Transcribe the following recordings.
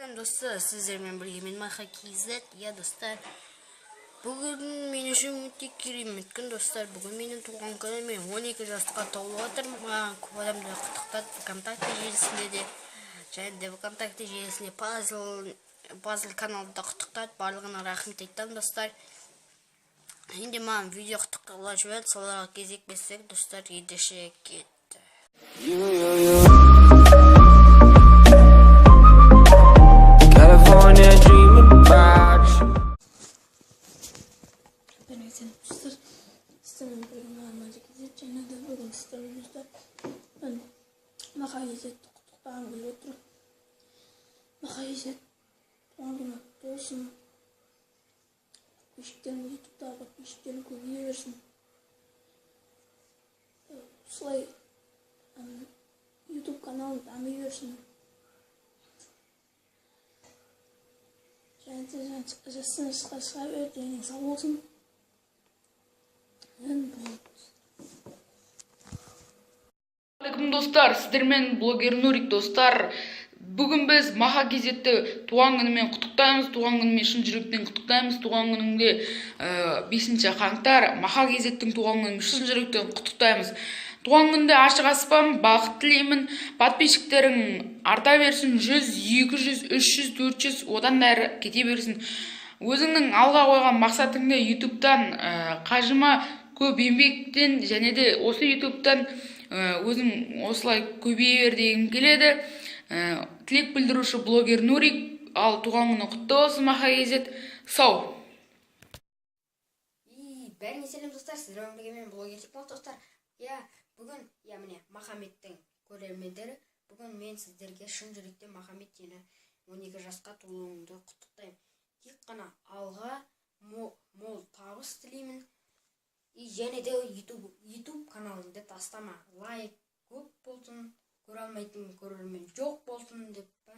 Сәлем, достар, сіздермен бірге мен, Маха KZ. Иә, достар, бүгін мен үшін өте керемет күн, достар. Бүгін менің туған күнім, мен 12 жасқа толып жатырмын. Маған көп адамдар құттықтады ВКонтакте желісінде де, және де ВКонтакте желісінде пазл каналында құттықтады. Барлығына рахмет айтамын, достар. Енді маған видео құттықтаулар жіберді, соларға кезек берсек, достар, ендеше кетті. You, you, you. California dreaming about you. Бәріңе сәлем, достар! Сіздермен бірге мен, Арман KZ, және де бүгін сіздермен, достар, мен Маха KZ-ті құттықтағым келіп отыр. Маха KZ, туған күні құтты болсын! Подписчиктерің, ютубтағы подписчиктерің көбейе берсін. Осылай ютуб каналың дами берсін және де жастан жасқа шыға бер, денің сау болсын. Енді болды. Алейкум, достар! Сіздермен блогер Нурик. Достар, бүгін біз Маха KZ-ті туған күнімен құттықтаймыз, туған күнімен шын жүректен құттықтаймыз. Туған күніңде, 5 қаңтар, Маха KZ-тің туған күнімен шын жүректен құттықтаймыз. Туған күнде ашық аспан, бақыт тілеймін. Подписчиктерің арта берсін, 100, 200, 300, 400, одан да әрі кете берсін. Өзіңнің алға қойған мақсатыңды ютубтан қажыма, көп еңбектен және де осы ютубтан өзің осылай көбейе бер дегім келеді. Тілек білдіруші блогер Нурик. Ал туған күні құтты болсын, Маха KZ, сау. И бәріңе сәлем, достар! Сіздермен бірге мен, блогер Текмат. Достар, иә, бүгін, иә, міне, Махамбеттің көрермендері, бүгін мен сіздерге шын жүректен, Махамбет, сені 12 жасқа толуыңды құттықтаймын. Тек қана алға, мол табыс тілеймін. И және де ютуб каналыңды тастама, лайк көп болсын, көре алмайтын көрермен жоқ болсын деп па.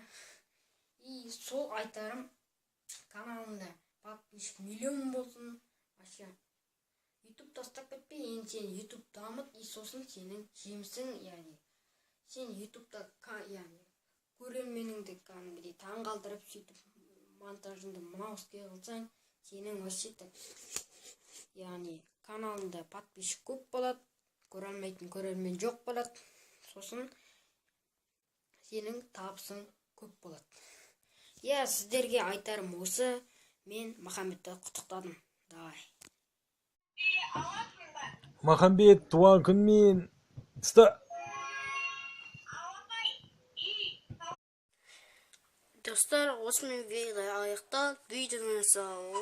И сол айтарым, каналыңда подписчик миллион болсын. Вообще ютуб тастап кетпе енді, сен ютуб дамыт. И сосын сенің жемісің, яғни сен ютубта яғни көрерменіңді кәдімгідей таңғалдырып, сөйтіп монтажыңды мынауский қылсаң, сенің вообще так, яғни каналыңда подписчик көп болады, көре алмайтын көрермен жоқ болады, сосын сенің табысың көп болады. Иә, сіздерге айтарым осы. Мен Махамбетті құттықтадым. Давай. Махамбет, туған күнмен! Ста. Достар, осымен видео аяқталды. Видеоны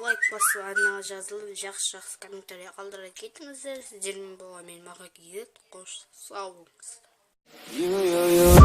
лайк басып, арнаға жазылып, жақсы жақсы комментарий қалдыра кетіңіздер. Сіздермен болған мен, Маха KZ. Қош, сау болыңыздар. You, you, you.